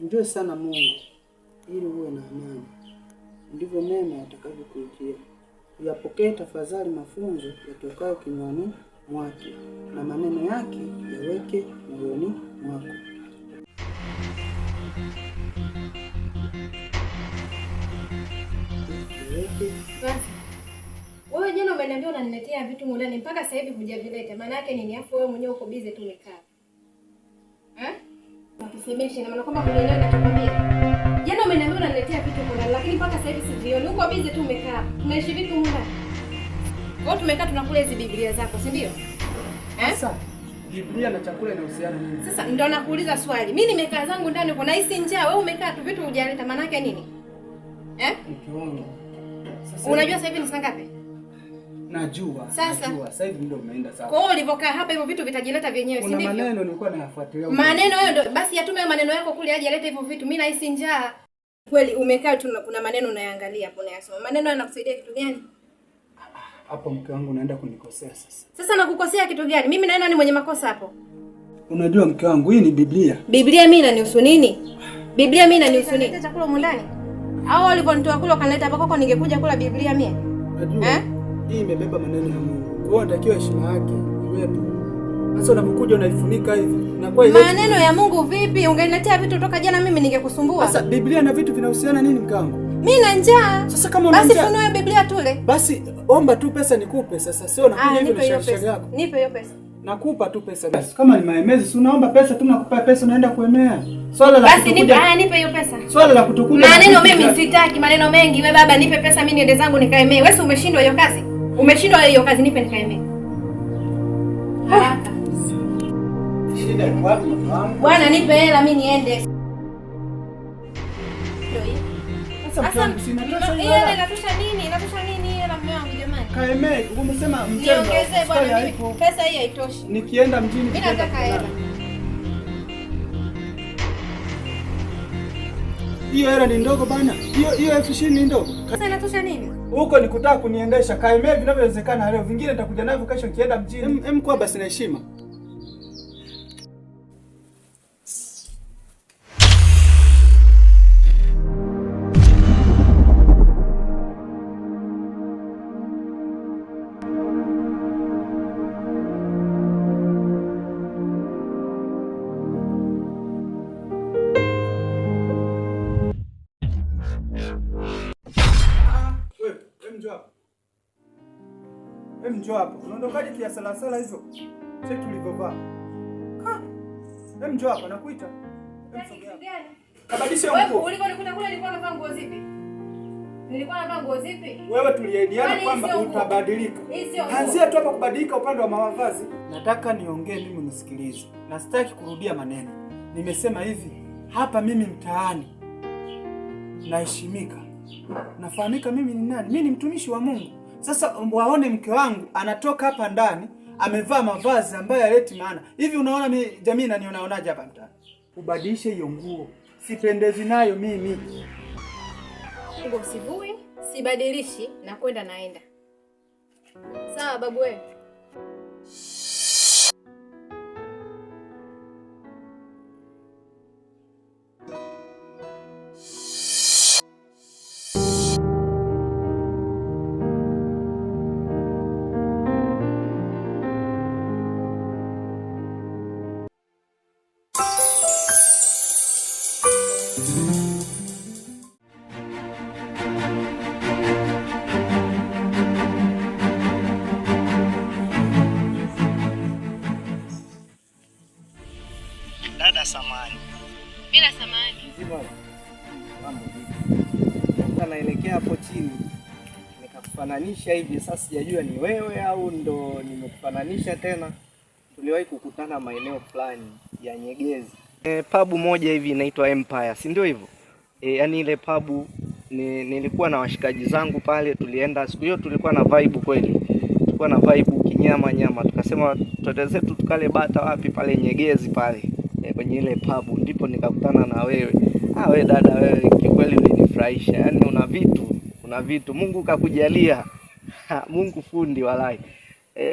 Mjue sana Mungu ili uwe na amani, ndivyo mema yatakavyokuijia. Uyapokee tafadhali mafunzo yatokayo kinywani mwake, na maneno yake yaweke moyoni mwako. Yaweke. Basi. Wewe jana umeniambia unaniletea vitu mundani mpaka sasa hivi hujavileta. Maana yake nini? Afu wewe mwenyewe uko busy tu umekaa. Eh? Ukisemesha na maana kwamba hunielewi ninachokwambia. Jana umeniambia unaniletea vitu mundani lakini mpaka sasa hivi sivioni. Uko busy tu umekaa. Tunaishi vipi mundani? Kwa hiyo tumekaa tunakula hizi Biblia zako, si ndio? Eh? Sasa Biblia na chakula inahusiana nini? Sasa ndo nakuuliza swali. Mimi nimekaa zangu ndani uko nahisi njaa, wewe umekaa tu vitu hujaleta. Maana yake nini? Eh? Mke wangu. Sasa Unajua sasa hivi ni saa ngapi? Najua. Sasa. Najua. Sasa hivi ndio umeenda sawa. Kwa hiyo ulivyokaa hapa hivyo vitu vitajileta vyenyewe, si Kuna ndivyo? maneno nilikuwa nayafuatilia. Maneno hayo ndo basi yatume hayo maneno yako kule aje alete hivyo vitu. Mimi nahisi njaa. Kweli umekaa tu kuna maneno unayaangalia hapo unayasoma. Maneno yanakusaidia kitu gani? Hapo mke wangu unaenda kunikosea sasa. Sasa nakukosea kitu gani? Mimi na nani mwenye makosa hapo? Unajua mke wangu, hii ni Biblia. Biblia mimi inanihusu nini? Biblia mimi inanihusu nini? Chakula humu ndani? Au walivyonitoa kule wakanileta hapa kwako ningekuja kula Biblia mie? Unajua Eh? hii imebeba maneno ya Mungu. Kwa hiyo unatakiwa heshima yake iwepo. Sasa unapokuja unaifunika hivi na kwa ile Maneno ya Mungu vipi? Ungeniletea vitu toka jana mimi ningekusumbua. Sasa Biblia na vitu vinahusiana nini mke wangu? Mimi na njaa. Sasa kama una Basi njaa- funua hiyo Biblia tule. Basi omba tu pesa nikupe sasa, sio nakuja Ah, hivi nipe na hiyo shauri pesa. yako. Nipe hiyo pesa. Nakupa tu pesa. Basi kama ni maemezi, si unaomba pesa tu, nakupa pesa unaenda kuemea. Swala la Basi nipe, kutokuja, haya nipe hiyo pesa. swala la kutokuja Maneno mimi sitaki maneno mengi. Wewe baba nipe pesa mimi niende zangu nikaemee. Wewe si umeshindwa hiyo kazi? Umeshindwa hiyo kazi, nipe nikaemee. Haraka. Shida iko wapi mke wangu? Bwana nipe hela mimi niende. Ndio hiyo. Sasa mke wangu, si inatosha hiyo Hela hela? inatosha nini? Inatosha nini hela mume wangu jamani? Kaemee, umesema mchele. Niongezee bwana mimi. Haipo. Pesa hii haitoshi. Nikienda mjini Mimi nikienda nataka hela. Hiyo hela ni ndogo bana. Hiyo hiyo 20,000 ni ndogo. Sasa inatosha nini? Huko ni kutaka kuniendesha. Kaemee vinavyowezekana leo, vingine nitakuja navyo kesho nikienda mjini. Em kwa basi na heshima. Wewe, wewe njoo hapa. Wewe njoo hapa. Unaondokaje kiasalasala hizo? Cheki ulivyovaa. Ka. Wewe njoo hapa nakuita. Wewe sogea. Kabadilisha Wewe nguo. ulikonikuta kule nilikuwa navaa nguo zipi? Nilikuwa navaa nguo zipi? Wewe tuliahidiana Kwani kwamba hii sio nguo? utabadilika. Hii sio nguo. Anzia tu hapa kubadilika upande wa mavazi. Nataka niongee mimi unisikilize. Na sitaki kurudia maneno. Nimesema hivi, hapa mimi mtaani naheshimika. Nafahamika mimi ni nani? Mimi ni mtumishi wa Mungu. Sasa waone mke wangu anatoka hapa ndani amevaa mavazi ambayo hayaleti maana. Hivi unaona mi, jamii inanionaonaje hapa mtaani? Ubadilishe hiyo nguo. Sipendezi nayo mimi. Nguo sivui, sibadilishi na kwenda naenda. Sawa babu wewe. Dada samani. Bila samani. Mambo vipi? Naelekea hapo chini nikakufananisha hivi sasa, sijajua ni wewe au ndo nimekufananisha tena. Tuliwahi kukutana maeneo fulani ya Nyegezi, pabu moja hivi inaitwa Empire, si ndio hivyo? Yaani ile pabu nilikuwa na washikaji zangu pale, tulienda siku hiyo, tulikuwa na vibe kweli, tulikuwa na vibe kinyama nyama, tukasema twende zetu tukale bata wapi pale Nyegezi pale kwenye ile pabu, ndipo nikakutana na wewe. Ah, we dada wewe, kikweli ulinifurahisha, yaani una vitu, una vitu, Mungu kakujalia. Mungu fundi walai.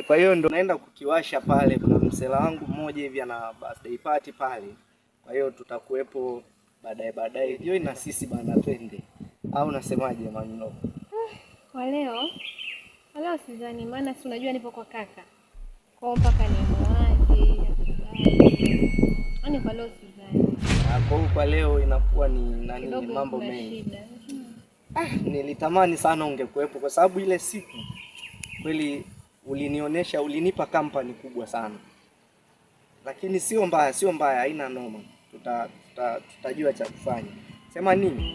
Kwa hiyo ndo naenda kukiwasha pale. Kuna msela wangu mmoja hivi ana birthday party pale, kwa hiyo tutakuwepo Baadaye baadaye join na sisi bana, twende. Au unasemaje Manilo? Kwa leo sidhani, maana si unajua nipo kwa kaka. Kwa mpaka ni akubali. Yaani kwa leo sidhani. Kwa hiyo kwa leo inakuwa ni nani, ni mambo mengi. Nilitamani sana ungekuwepo kwa sababu ile siku kweli ulinionyesha, ulinipa kampani kubwa sana. Lakini sio mbaya, sio mbaya, haina noma. Tutajua cha kufanya. Sema nini?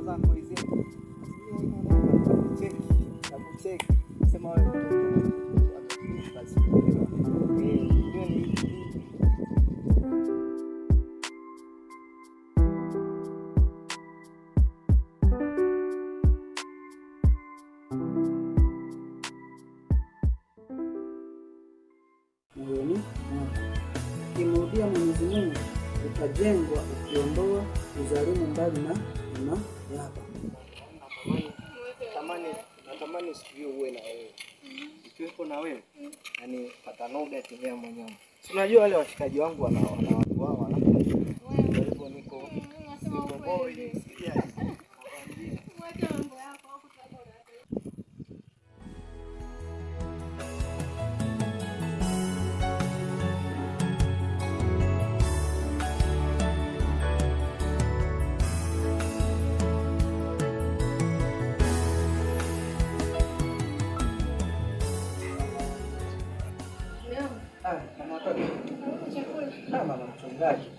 Zako hizi. Cheki. Sema wewe mtoto. Basi. Moyoni mwako. Ukimrudia Mwenyezi Mungu utajengwa, ukiondoa udhalimu mbali na hema yako. Natamani siku hiyo uwe na wewe. Ikiwepo na wewe, yani patanoga tembea mwenyewe. Si unajua wale washikaji wangu wana watu wao alafu kwa hivyo niko boy, serious. Mama mchungaji.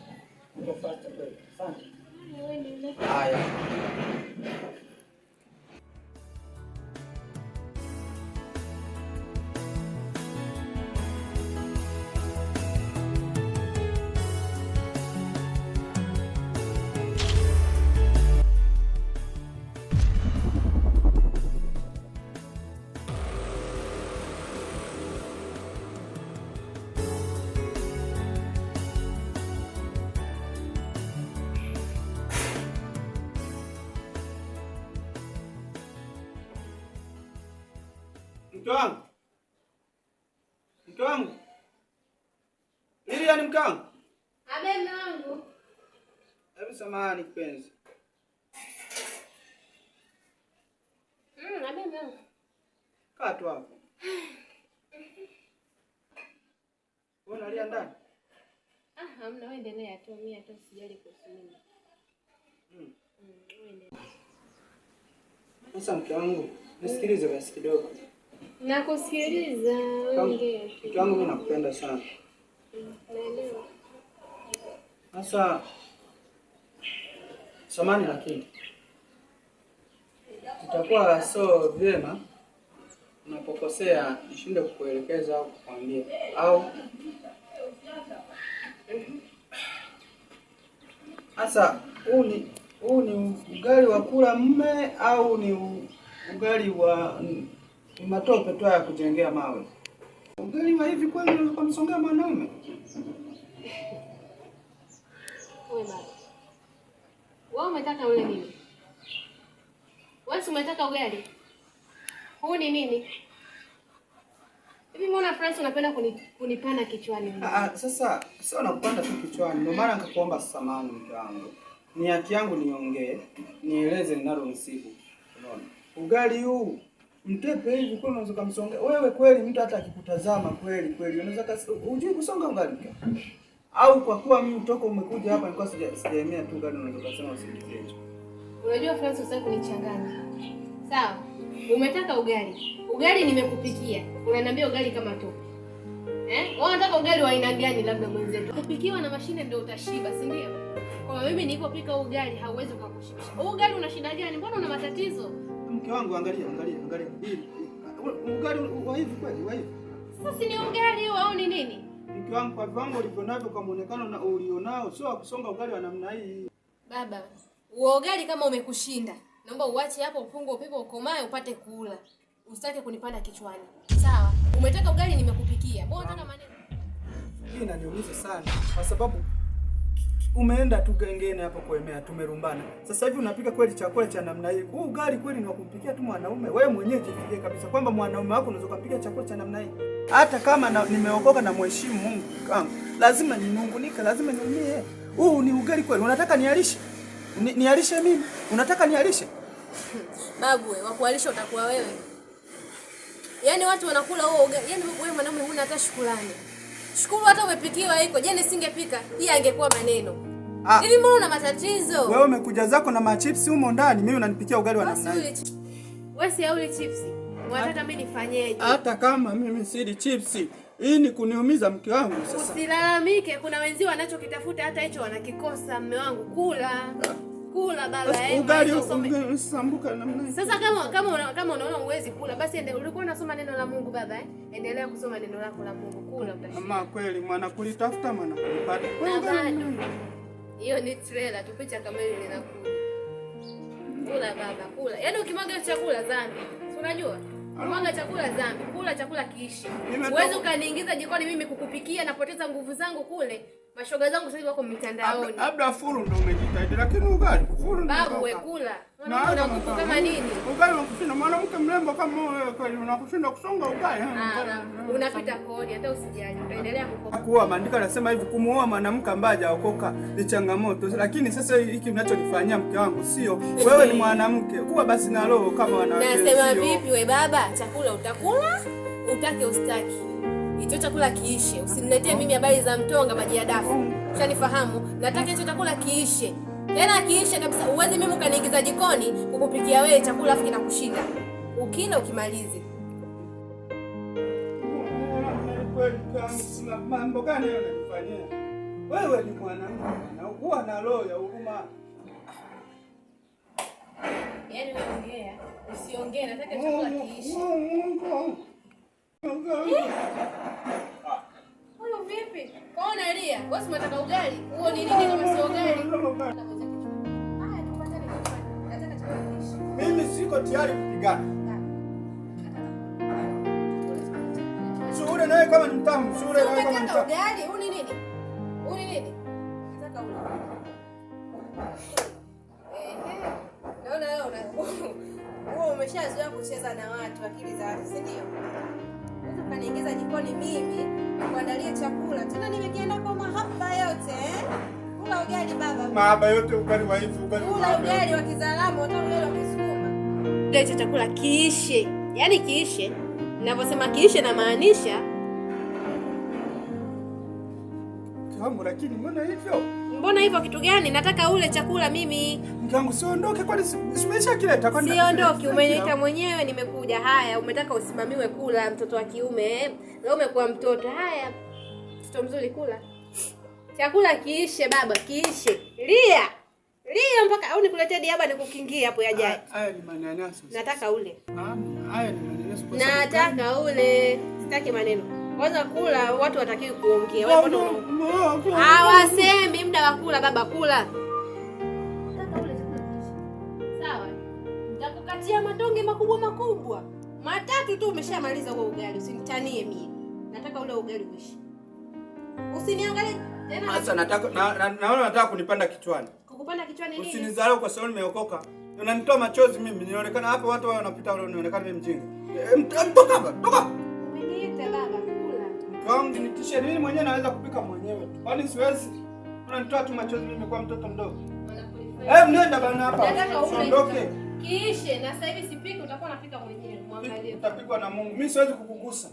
Uko fast kweli. Asante. Haya. Mke wangu. Mke wangu. Lilian mke wangu. Abe mume wangu. Hebu samahani kipenzi. Abe mume wangu. Kaa tu hapo. Wewe unalia ndani? Hamna, wewe endelea tu, mimi hata usijali kuhusu mimi. Wewe endelea. Sasa mke wangu, nisikilize basi kidogo. Nakusikiliza, wewe ongea. Mke wangu mimi nakupenda sana. Naelewa. Sasa samahani, lakini itakuwa so vyema unapokosea nishinde kukuelekeza au kukwambia au sasa huu ni ugali wa kula mme au ni ugali wa ni matope tu ya kujengea mawe? Ugali wa hivi kweli unaweza kumsongea mwanaume? Wewe baba. Wewe umetaka ule nini? Wewe umetaka ugali? Huu ni nini? Hivi mbona Francis unapenda kunipanda kichwani mimi? Sasa sio nakupanda tu kichwani. Ndio maana nikakuomba samahani mke wangu. Ni haki yangu niongee, nieleze ninalomsibu. Unaona? Ugali huu mtepe hivi kweli unaweza kumsongea. Wewe kweli mtu hata akikutazama kweli kweli unaweza hujui kusonga ugali mke. Au kwa kuwa mimi mtoko umekuja hapa nilikuwa sijaemea tu ugali unaweza kusema usingizie hicho. Unajua Francis usitaki kunichanganya. Sawa? Umetaka ugali. Ugali nimekupikia. Unaniambia ugali kama tope. Wewe unataka ugali wa aina gani labda mwenzetu? Kupikiwa na mashine ndio utashiba, si ndio? Kwa mimi nilipopika ugali hauwezi kukushibisha. Ugali una shida gani? Mbona una matatizo? Mke wangu angalia. Ugali wa hivi kweli, wa hivi. Sasa ni ugali au ni nini? Mke wangu kwa viwango ulivyonavyo kwa muonekano na ulionao sio kusonga ugali wa namna hii. Baba, huo ugali kama umekushinda, naomba uache hapo upungo upepo ukomae upate kula. Usitake kunipanda kichwani. Sawa? Umetaka ugali nimekupikia. Mbona unataka maneno? Hii inaniumiza sana kwa sababu Umeenda tu gengene hapo kuemea, tumerumbana. Sasa hivi unapika kweli chakula cha namna hii? Huu ugali kweli ni wa kumpikia tu mwanaume? Wewe mwenyewe jifikirie kabisa kwamba mwanaume wako unaweza kumpikia chakula cha namna hii. Hata kama nimeokoka na mheshimu Mungu wangu, lazima ninungunike, lazima niumie. Huu ni ugali kweli? Unataka nialishe? Nialishe mimi? Unataka nialishe? Babu, wa kualisha utakuwa wewe. Yaani watu wanakula huo ugali. Yaani wewe mwanaume huna hata shukrani. Shukuru hata umepikiwa iko. Je, nisingepika hii angekuwa maneno. Hivi mbona una matatizo? Wewe umekuja zako na machips humo ndani, mimi unanipikia ugali wa namna hii. Wewe si hauli chips. Unataka mimi nifanyeje? Hata kama mimi sili chips, hii ni kuniumiza mke wangu sasa. Usilalamike, kuna wenzio wanachokitafuta hata hicho wanakikosa. Mume wangu kula. Kula baba, eh. Ugali usambuka namna hii. Sasa kama unaona uwezi kula, basi ulikuwa unasoma neno la Mungu baba, eh? Endelea kusoma neno lako la Mungu. Kula utashinda. Mama kweli mwana kulitafuta mwana kulipata. Na bado. Hiyo ni trailer tu, picha kamili linakuja. Kula baba, kula. Yaani ukimwaga chakula dhambi. Si unajua? Kumwaga chakula dhambi. Kula chakula kiishi. Uwezi ukaniingiza jikoni mimi kukupikia, napoteza nguvu zangu kule. Mashoga zangu sasa wako mitandaoni. Labda furu ndio umejitahidi, lakini ugali furu ndio. Babu we kula. Una nguvu kama nini? Ugali unakushinda, mwanamke mrembo kama wewe kweli unakushinda kusonga ugali. Unapita kodi hata usijali, utaendelea kukopa. Kuoa, maandiko yanasema hivi, kumuoa mwanamke ambaye hajaokoka ni changamoto. Lakini sasa hiki unachonifanyia mke wangu sio. Wewe ni mwanamke, kuwa basi na roho kama wanawake. Nasema vipi we baba, chakula utakula, utake ustaki. Hicho chakula kiishe. Usiniletee mimi habari za mtonga maji ya dafu. Ushanifahamu? Nataka hicho chakula kiishe. Tena kiishe kabisa. Uwezi mimi ukaniingiza jikoni kukupikia wewe chakula afu kinakushinda. Ukila ukimalize. Mambo gani unanifanyia? Wewe ni mwanamke na huwa na roho ya huruma. Yaani wewe ongea, usiongee, nataka chakula kiishe. Huyu vipi? Kwa unalia? Wewe si unataka ugali? Huo ni nini kama sio ugali? Haya, tupatane kichwani. Nataka chakula kiishe. Mimi siko tayari kupigana. Shughuli naye kama ni mtamu, shughuli naye kama ni mtamu. Ugali, huu ni nini? Huu ni nini? Nataka ule. Ehe. Naona wewe wewe umeshazoea kucheza na watu, akili za watu, si ndio? Ukaniingiza jikoni mimi nikuandalie chakula. Tena nimekienda kwa mahaba yote, eh? Kula ugali baba. Mahaba yote ugali wa hivi, ugali. Kula ugali wa Kizaramo, hata ugali wa Kisukuma. Hicho chakula kiishe. Yaani kiishe. Ninaposema kiishe na maanisha Mke lakini mbona hivyo? Mbona hivyo kitu gani? Nataka ule chakula mimi. Mke wangu siondoke, kwani simesha kileta kwani? Siondoki, umeniita mwenyewe nimekuja. Haya, umetaka usimamiwe kula mtoto wa kiume eh? Leo umekuwa mtoto. Haya. Mtoto mzuri kula. Chakula kiishe baba, kiishe. Lia. Lia mpaka au nikuletee diaba nikukingie hapo yajaye. Haya ni manyanyaso. Nataka ule. Haya ni manyanyaso. Nataka ule. Sitaki maneno. Kwanza kula, watu watakiwi kuongea. Wewe mbona hawasemi muda wa kula baba, kula. Nataka ule chakula kiishe. Sawa. Nitakukatia matonge makubwa makubwa. Matatu tu umeshamaliza huo ugali, usinitanie mie. Nataka ule ugali uishi. Usiniangalie tena. Sasa nataka naona nataka kunipanda kichwani. Kukupanda kichwani nini? Usinizarau kwa sababu nimeokoka. Unanitoa machozi mimi, nionekana hapo watu wao wanapita wale nionekana mimi mjinga. Toka hapa, toka. Umeniita baba, kula. Mke wangu nitishe, mimi mwenyewe naweza kupika mwenyewe tu. Kwani siwezi? Unanitoa tu machozi mimi kwa mtoto mdogo. Eh, nenda bana hapa. Usiondoke. Kiishe na sasa hivi sipiki, utakuwa unapika mwenyewe. Muangalie. Utapikwa na Mungu. Mimi siwezi kukugusa.